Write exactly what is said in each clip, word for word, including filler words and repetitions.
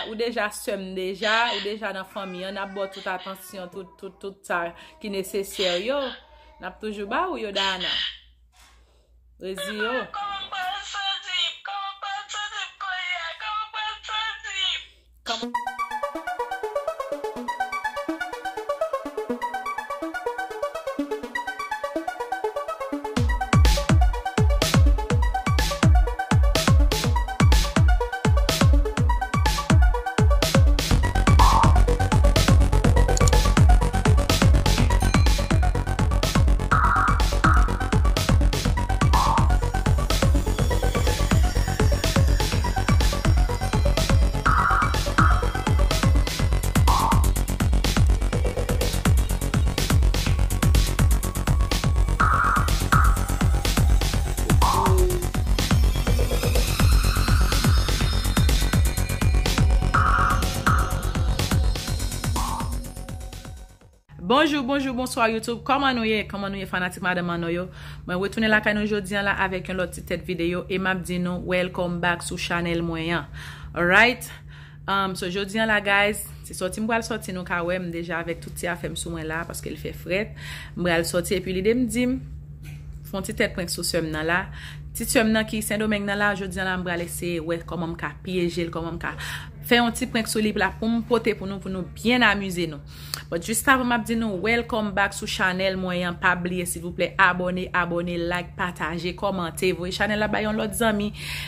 Ou deja sè m deja, ou deja nan fanmi an, n ap ba w tout atansyon, tout, tout, tout sa ki nesesè yo. N ap toujou ba ou yo, Dana. Rezi yo. Kòman m pral santi? Kòman m pral santi m kounye a? Kòman m pral santi? Kòman Bonjou, bonjou, bonswa YouTube. Kòman nou ye? Kòman nou ye, fanatik Madan Manno yo? Mwen retounen lakay nou jodi an la avèk yon lòt ti tèt videyo e m ap di nou welcome back sou chanèl mwen an. Alright? Um, so jodi an la, guys, se sòti m pral sòti, nou ka wè m deja avèk tout ti afè m sou mwen la paske l fè frèt. M pral sòti epi lide m di m fè yon ti tèt prank sou sè m nan la. Ti sè m nan ki Sendomeng nan la, jodi an la m pral eseye wè kòman m ka pyeje l, kòman m ka fè yon ti prank sou li la pou m pote pou nou, pou nou byen amize nou. But jis avan m ap di nou welcome back sou chanèl mwen an, pa bliye silvouplè abòne, abòne, like, pataje, kòmante, voye chanèl la bay yon lòt zanmi.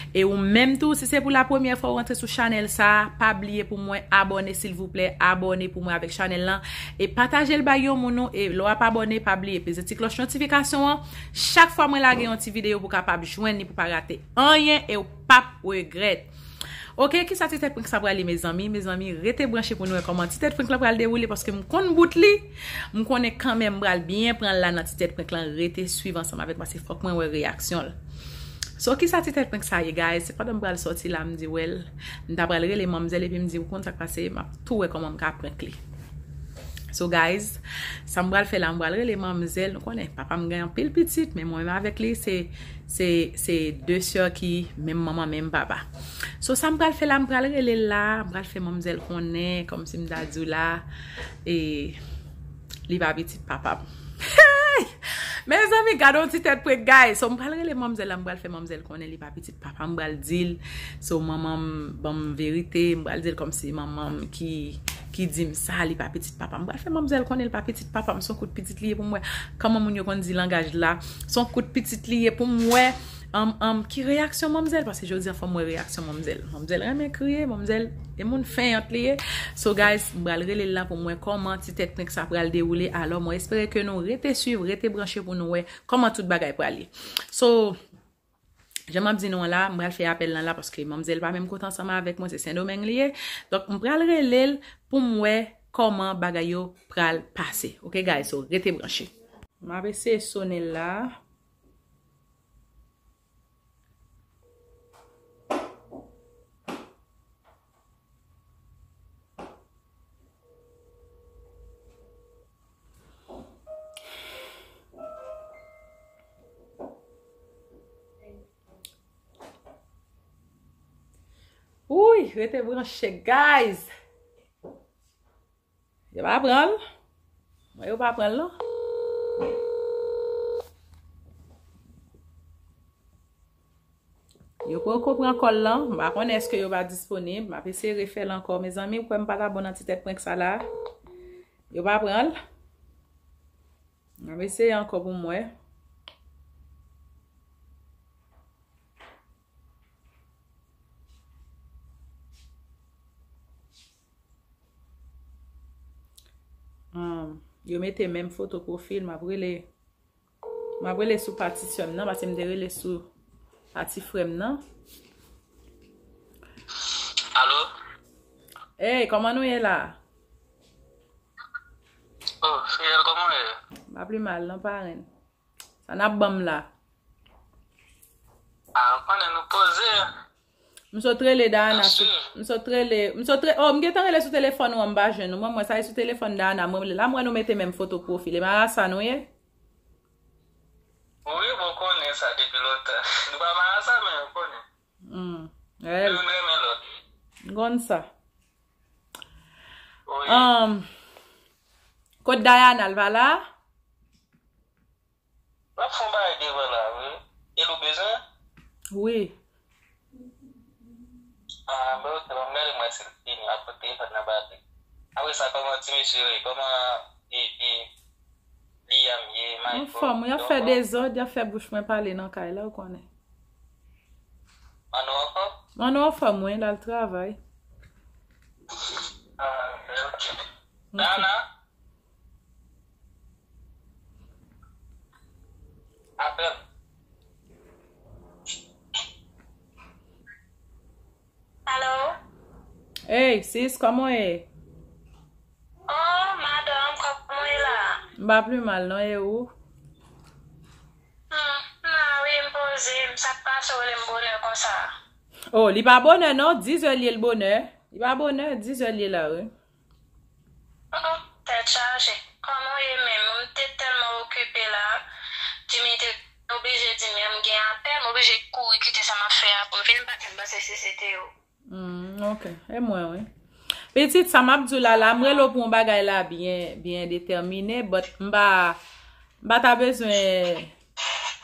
E ou menm tou, si se pou la premyè fwa ou rantre sou chanèl sa, pa bliye pou mwen abòne silvouplè, abòne pou mwen avèk chanèl lan e pataje l bay yon moun ou, e lè w ap abòne, pa bliye peze ti klòch notifikasyon an. Chak fwa mwen lage yon ti videyo pou w kapab jwenn li, pou w pa rate anyen e w p ap regrèt. Ok, kisa ti tèt prank sa pral ye, mezanmi? Mezanmi, rete branche pou nou wè kòman ti tèt prank lan pral dewoule, paske m konn bout li. M konnen kanmenm m pral byen pran l la nan ti tèt prank lan. Rete swiv ansanm avèk mwen, se fòk mwen wè reyaksyon l. So, kisa ti tèt prank sa ye, guys? Se pandan m pral sòti la, m di, well, m ta pral rele manmzèl epi m di, ou konn sa k pase, m ap tou wè kòman m ka prank li. So, guys, sa m pral fè la, m pral rele manmzèl. Nou konnen, papa m gen anpil pitit, men mwen menm avèk li, se, se, se de sè ki menm manman, menm papa. So, sa m pral fè la, m pral rele l la, m pral fè manmzèl konnen, kòmsi m ta di w la, e, li pa pitit papa m. Hey! Mezanmi, gade yon ti tèt prank, guys. So, m pral rele manmzèl la, m pral fè manmzèl konnen li pa pitit papa m, m pral di l. So, manman m ban m verite, m pral di l kòmsi manman m ki, ki di m sa, li pa pitit papa m. M pral fè manmzèl konnen li pa pitit papa m, se yon kout pitit li ye pou m wè. Kòman moun yo konn di langaj la? Se yon kout pitit li ye pou m wè, um, um, ki reyaksyon manmzèl, paske jodi a fò m wè reyaksyon manmzèl. Manmzèl renmen kriye, manmzèl e moun feyant li ye. So, guys, m pral rele l la pou m wè kòman ti tèt prank sa pral dewoule. Alò, mwen espere ke nou rete swiv, rete branche pou nou wè kòman tout bagay pral ye. So, jan m ap di nou an la, m pral fè apèl lan la paske manmzèl pa menm kote ansanm avèk mwen, se Sendomeng li ye. Donk, m pral rele l pou m wè kòman bagay yo pral pase. Ok, guys, so rete branche. M ap eseye sone l la. Uy, rete branche, guys. Yo pa pran l. Mwen yo pa pran l, non. Yo poko pran kòl lan. M pa konnen èske yo pa disponib. M ap eseye refè l ankò, mezanmi. Ou kwè m pa ta bon nan ti tèt prank sa la? Yo pa pran l. M ap eseye ankò pou m wè. Um, yo mete menm foto pwofil, m ap rele, m ap rele sou pati sè m nan, paske m te rele sou pati frè m nan. Alo? Hey, kòman nou ye la? Oh, Fidèl, kòman w ye? M pa pi mal, non, parenn. Sa n ap ban m la? Ah, m konnen nou poze. M sot rele Dana sou, m sot rele, m sot re-, oh, m gentan rele sou telefòn ou an, m pa jwenn ou. Mwen, mwen, sa e sou telefòn Dana, mwen, la, mwen, nou mete menm foto pwofil. E marasa nou ye? Wi, bon, konnen sa depi lontan. Nou pa marasa, men nou konnen. Hmm. Youn renmen lòt. M konn sa. Um, kot Dayana, l pa la? M ap fè yon bagay devan la, wi. E l ou bezwen? Wi. Ah, ben, ok, ban m gade mwen si l fini. Ap pran telefòn nan ba li. Apre sa, kòman ti mesye yo ye? Kòman e, e, Liam ye, Michael? Anfòm, y ap fè dezòd, y ap fè bouch mwen pale nan kay la, ou konnen. Manno anfòm? Manno anfòm, wi, l al travay. Ah, ben, ok. Ok. Dana? Apèl. Alo? Hey, sis, kòman w ye? Oh, madanm, kòman w ye la? M pa pli mal, non, e ou? Hmm, m la wi, m poze, m sa k pase w rele m bonè konsa? Oh, li pa bonè, non, dizè l ye l bonè. Li pa bonè, dizè l ye la, wi. Oh, tèt chaje. Kòman w ye menm? M te tèlman okipe la. Jimmy te oblije di m m gen apèl, m oblije kouri kite sa m ap fè a pou m vin pati m panse si se te ou. Hmm, ok. E mwen, wi. Pitit, sa m ap di w la, la, m rele w pou yon bagay la byen, byen detèmine, but m pa, m pa ta bezwen,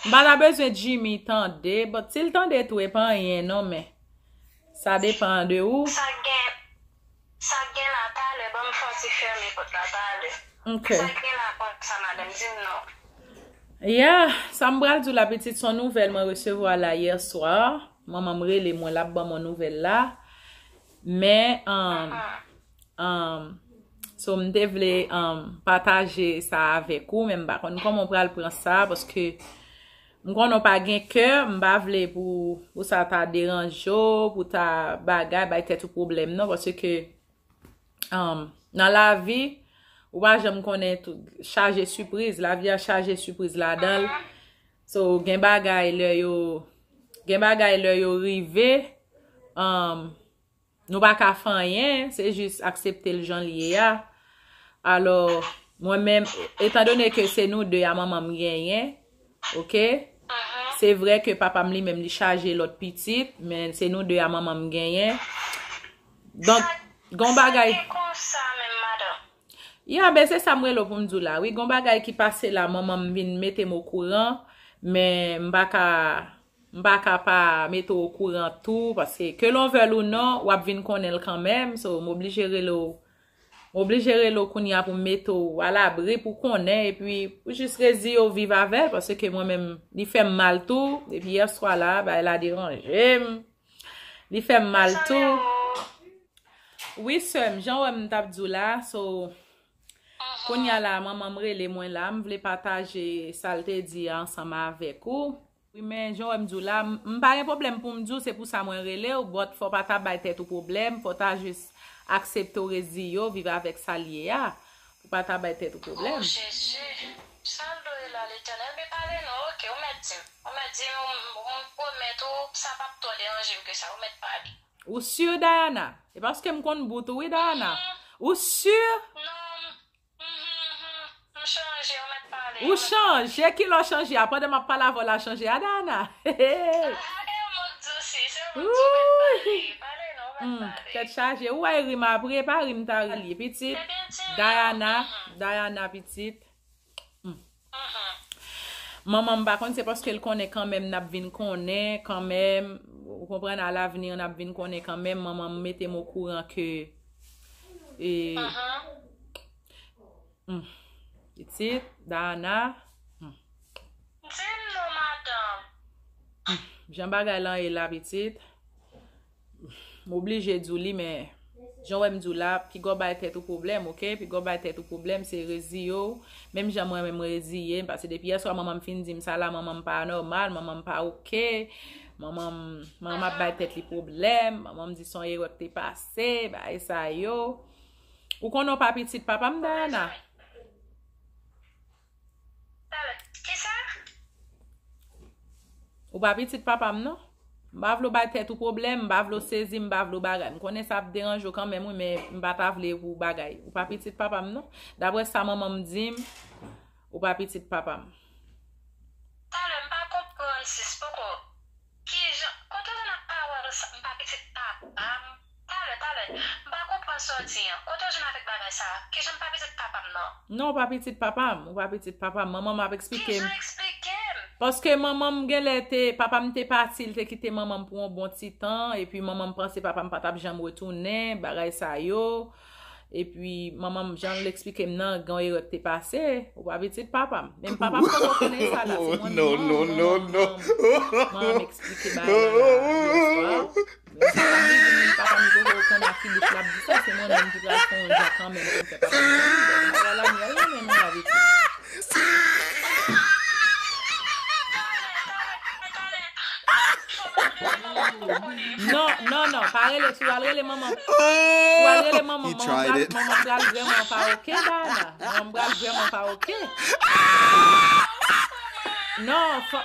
m pa ta bezwen Jimmy tande, but si l tande tou, e pa anyen, non, men sa depan de ou. Sa gen, sa gen la talè, ban m fè yon ti fèmen pòt la talè. Ok. Sa gen la konsa, madanm, di m non. Yeah, sa m pral di w la, pitit, se yon nouvèl mwen resevwa la yè swa. Manman m rele mwen, l ap ban mwen nouvèl la. Men, um, um, so, m te vle, um, pataje sa avèk ou, men m pa konn kòman w pral pran sa, paske m konnen w pa gen kè, m pa vle pou, pou sa ta deranje w, pou ta bagay, bay tèt ou pwoblèm, non, paske Um, nan lavi, ou pa janm konnen tou, chaje sipriz, lavi a chaje sipriz ladan l. So, gen bagay lè yo, gen bagay lè yo rive, um, nou pa ka fè anyen, se jis aksepte l jan l ye a. Alò, mwen menm, etandone ke se nou de a manman m genyen, ok? Se vre ke papa m li menm li chaje lòt pitit, men se nou de a manman m genyen. Donk, gon bagay. Sa te konsa menm, madanm. Ya, ben se sa m rele w pou m di w la. Wi, gon bagay ki pase la, manman m vin mete m okouran, men m pa ka, m pa ka pa mete w okouran tou, paske ke l on vèl ou non, w ap vin konnen l kanmenm, so m oblije rele w M oblije rele w kounye a pou m mete w alabri pou w konnen, epi ou jis reziye w viv avè l, paske mwen menm, li fè m mal tou, depi yè swa la, bagay la deranje m. Li fè m mal tou. Wi, sè m, jan w wè m t ap di w la, so, kounye a la, manman m rele mwen la, m vle pataje sa l te di a ansanm avèk ou. Wi, men jan w wè m di w la, m, m pa gen pwoblèm pou m di w, se pou sa mwen rele w, but fò w pa ta bay tèt ou pwoblèm, fò w ta jis aksepte w reziye w, viv avèk sa l ye a, pou w pa ta bay tèt ou pwoblèm. Oh, Jezi, sa l dwe ye la, Letènèl? Men pale non, ok, ou mèt di m, ou mèt di m, ou, ou pwomèt ou, sa p ap twò deranje m ke sa, ou mèt pale. Ou si, Dayana? E paske m konn bout ou, wi, Dayana. Ou si? Non, Mhm, mhm. M chanje, ou mèt pale, ou mèt pale. Ou chanje, kilè w chanje a? Pandan m ap pale avè w la chanje a, Dayana? Ah, e yon mo k dousi, se yon mo k di, ou mèt pale. Pale non, ou mèt pale. Tèt chaje, ou wè ri m apre, pa ri m ta ri l ye, pitit. Dayana, Dayana, pitit. Manman m pa konn, se paske l konnen kanmenm n ap vin konnen, kanmenm, ou konprann, alavni an n ap vin konnen kanmenm, manman m mete m okouran ke, e, Hmm. Pitit, Dayana. Hmm. Di m non, madanm. Hmm. Jan bagay lan ye la, pitit. M oblije di w li, men jan w wè m di w la, piga w bay tèt ou pwoblèm, ok? Piga w bay tèt ou pwoblèm, se reziye w. Menm jan mwen menm reziye m, paske depi yè swa manman m fin di m sa la, manman m pa nòmal, manman m pa ok. Manman m, manman m ap bay tèt li pwoblèm, manman m di se yon erè k te pase, bagay sa yo. Ou konnen w pa pitit papa m, Dayana? Kisa? Ou pa pitit papa m, non. M pa vle w bay tèt ou pwoblèm, m pa vle w sezi, m pa vle w bagay. M konnen sa ap deranje w kanmenm, wi, men m pa ta vle pou w bagay. Ou pa pitit papa m, non. Daprè sa manman m di m, ou pa pitit papa m. Talè, m pa konprann, sis, poko. Kijan, kote w jwenn ak pawòl sa, m pa pitit papa m? Talè, talè, m pa konprann sa w di an. Kote w jwenn avèk bagay? Sa, kijan m pa pitit papa m nan? Non, ou pa pitit papa m, ou pa pitit papa m. Manman m ap eksplike m. Kijan? Eksplike m. Paske manman m genlè te, papa m te pati, li te kite manman m pou yon bon ti tan, epi manman m panse papa m pa t ap janm retounen, bagay sa yo. Epi manman m, jan l eksplike m nan, gen yon erè k te pase, ou pa pitit papa m. Menm papa m poko konnen sa la, se mwen menm, manman m, manman m eksplike bagay la la, yèswa. Papa m di, papa m poko konn a ki bouch l ap di sa, se mwen menm ki pral fè yon jan kanmenm pou m fè papa m konn. Bagay la, mwen menm, mwen avèti. Non, non, non, pa rele, si w al rele manman, si w al rele manman, manman pral, manman pral vrèman pa oke, Dana. Manman pral vrèman pa oke. Non, fò,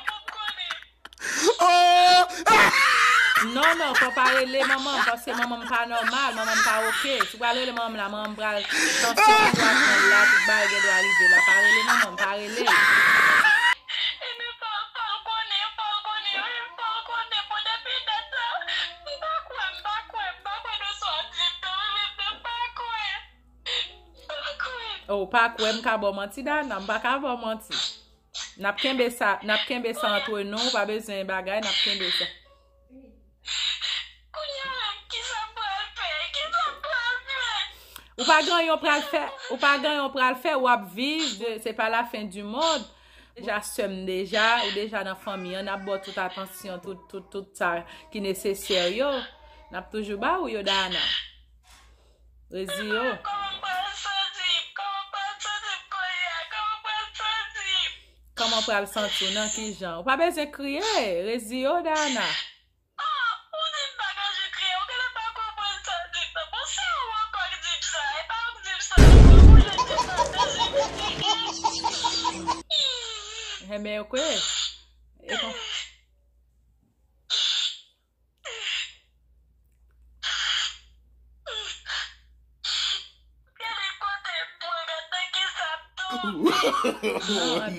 non, non, fò pa rele manman m, paske manman m pa nòmal, manman m pa oke. Si w pral rele manman m la, manman m pral, tansyon gen dwa pran l la, tout bagay gen dwa rive la. Pa rele manman m, pa rele l. Ebyen, fò, fò l konnen, fò l konnen, wi, fò l konnen, bon, depi dat sa, m pa kwè, m pa kwè, m pa kwè nan sa w ap di m nan, wi, m pa kwè. M pa kwè. Oh, ou pa kwè m ka ba w manti, Dana? M pa ka ba w manti. N ap kenbe sa, n ap kenbe sa antre nou, ou pa bezwen bagay, n ap kenbe sa. Kounye a menm, kisa m pral fè? Kisa m pral fè? Ou pa gen yon pral fè, ou pa gen yon pral fè, w ap viv, se pa la fen di mond. Deja sè m deja, ou deja nan fanmi an, n ap ba w tout atansyon, tout, tout, tout sa ki nesesè yo. N ap toujou ba ou yo, Dana. Rezi yo. Kòman m pral santi m? Kòman m pral santi m kounye a? Kòman m pral santi m? Kòman w pral santi w? Nan ki jan? Ou pa bezwen kriye. Rezi yo, Dana. Ah, ou di m pa bezwen kriye. Ou genlè pa konprann sa w di m nan. Bon, se ou ankò k di m sa. E pa ou k di m sa ankò. Ou jan di m sa, bezwen kriye. Enben, ok. E kon- Gade kote m pran, gade nan kisa m tonbe.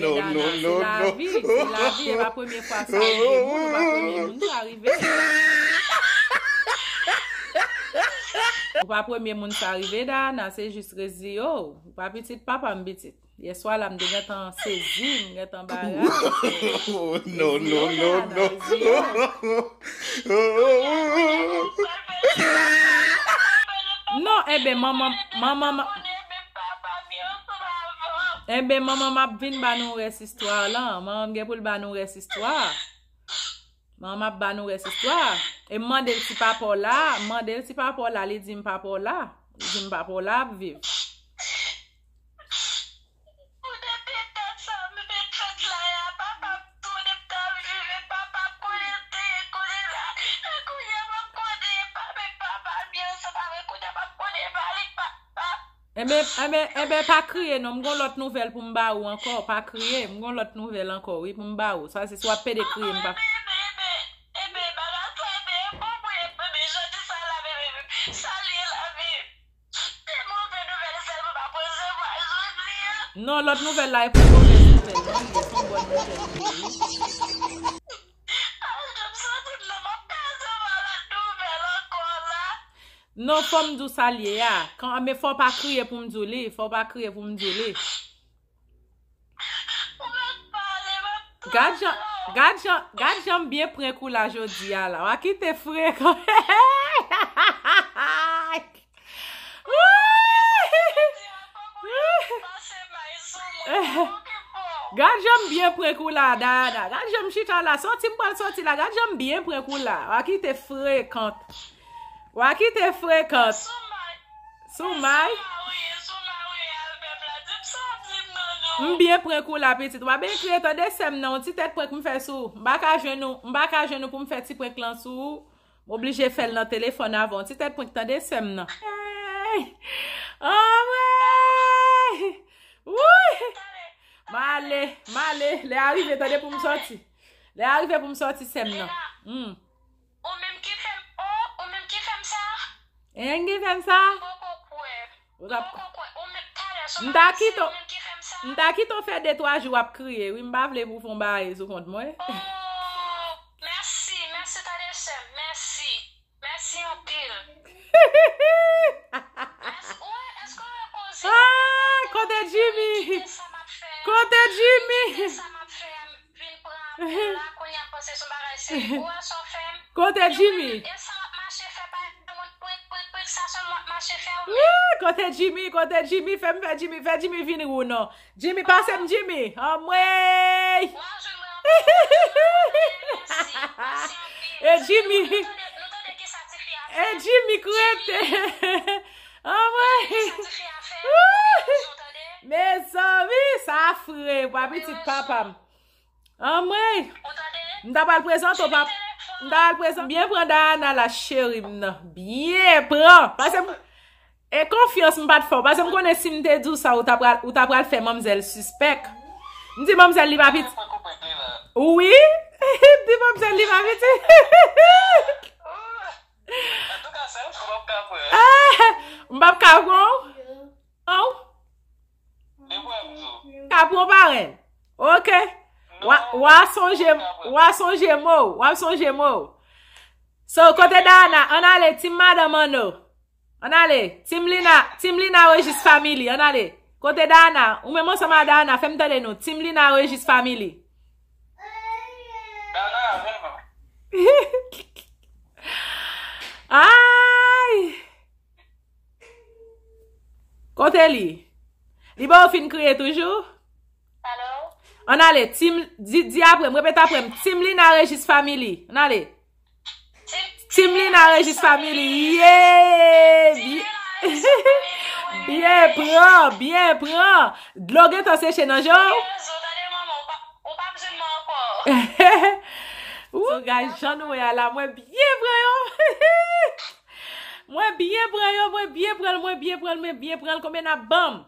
Non, non, non, non. Se lavi, se lavi, e pa premye fwa sa rive moun, ou pa premye moun sa rive. Ou pa premye moun sa rive, Dana, se jis rezi yo. Ou pa pitit papa m pitit. Yèswa la, m te gentan sezi, m gentan baraj. Oh, non, non, non, non. Non, enben, manman, manman, ma- enben, manman m ap vin ba nou rès istwa lan. Manman m gen pou l ba nou rès istwa. Manman m ap ba nou rès istwa. E m mande l si papa w la, m mande l si papa w la, li di m papa w la. Li di m papa w la ap viv. Pou depi dat sa m vin fèt la a, papa m tounen m t ap viv, e papa m konnen l te ye kounye la. E kounye a m ap konnen e pa menm papa m ye, se pa vre, kounye a m ap konnen e pa li k papa m. Enben, enben, enben, pa kriye non, m gon lòt nouvèl pou m ba ou ankò, pa kriye, m gon lòt nouvèl ankò, wi, pou m ba ou. Sa se si w ap pede kriye, m pa. Enben, enben, enben, bagay sa, enben, e bon pou, enben, jan di sa la, enben, enben, sa l ye la, enben. Se move nouvèl sèlman m ap resevwa jodi a. Non, lòt nouvèl la e pou movèz nouvèl non li ye, se yon bòn nouvèl li ye, wi. Ah, jan m santi m nan, m ap ka resevwa lòt nouvèl ankò la. Non, fò m di w sa l ye a. Kan, men fò w pa kriye pou m di w li, fò w pa kriye pou m di w li. Ou mèt pale, m ap tande w. Gad jan, gad jan, gad jan m byen prank ou la jodi a la. W a kite frekan. Gad jan m byen prank ou la, Dana. Gad jan m chita la. Soti m pral soti la. Gad jan m byen prank ou la. W a kite frekan. W a kite frekan. Sou may. Sou may. M byen prank ou la, pitit. W a byen kriye, tande sè m nan. Yon ti tèt prank m fè sou ou. M pa ka jwenn ou, m pa ka jwenn ou pou m fè ti prank lan sou ou. M oblije fè l nan telefòn avè w. Yon ti tèt prank, tande sè m nan. Hey! Anmwey! Wouy! M ale, m ale. Lè a rive, tande pou m soti. Lè a rive pou m soti, sè m nan. Hmm. Ou menm ki fè m, oh, ou menm ki fè m sa? Hein, ki fè m sa? M poko kwè. M poko kwè. Ou menm talè, sou m ta kite w, ou menm ki fè m sa? M ta kite w fè de twa jou w ap kriye, wi, m pa vle pou w fè yon bagay sou kont mwen. Oh, mèsi, mèsi tande sè m, mèsi. Mèsi anpil. Mèsi. Ou wè, èske w wè Jimmy? Kote Jimmy? Kote Jimmy? Wouy, kote Jimmy? Kote Jimmy? Fè m fè Jimmy, fè Jimmy vin ri w non. Jimmy, pase m Jimmy. Anmwey! E Jimmy, e Jimmy k rete. Anmwey! Mezanmi, sa fre, bwa pitit papa m. Anmwey! M ta pral prezante w, pap. M ta pral prezante. Byen pran Dayana la, cheri m nan. Byen pran. Pase m, e konfyans m pa t fè w. Pase m konnen si m te di w sa, ou ta pral, ou ta pral fè manmzèl sispèk. M di manmzèl li pa piti. Wi. M di manmzèl li pa piti. M p ap ka pran w. Ka pran parenn. Ok. Wa, wa sonje, wa sonje mo, wa sonje mo. So, kote Dayana, ann ale, Team Madanm Anno. Ann ale, Team Lina, Team Lina Regis Family, ann ale. Kote Dayana, ou menm ansanm a Dayana, fè m tande nou. Team Lina Regis Family. Ay! Kote li? Li ba w fin kriye toujou? Ann ale, Team, di, di apre m, repete apre m. Team Lina Regis Family. Ann ale. Team Lina Regis Family. Yeah! Byen, byen pran, byen pran. Dlo gentan seche nan je w. So, guys, jan nou wè a la, mwen byen pran yo. Mwen byen pran yo, mwen byen pran l, mwen byen pran l, mwen byen pran l. Konbyen n ap ban m?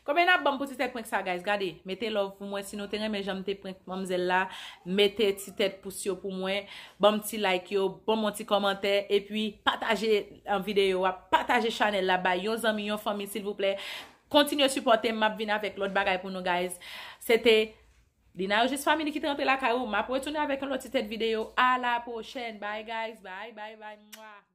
Konbyen n ap ban m pou ti tèt prank sa, guys? Gade, mete love pou mwen. Si nou te renmen jan m te prank manmzèl la, mete ti tèt pous yo pou mwen. Ban m ti like yo, ban m yon ti kòmantè, epi pataje, um, videyo a, pataje chanèl la, bay yon zanmi, yon fanmi, silvouplè. Kontinye sipòte m, m ap vin avèk lòt bagay pou nou, guys. Se te Lina Regis Family ki te rantre lakay ou. M ap retounen avèk yon lòt ti tèt videyo. A la pwochèn. Bye, guys. Bye, bye, bye. Mwa.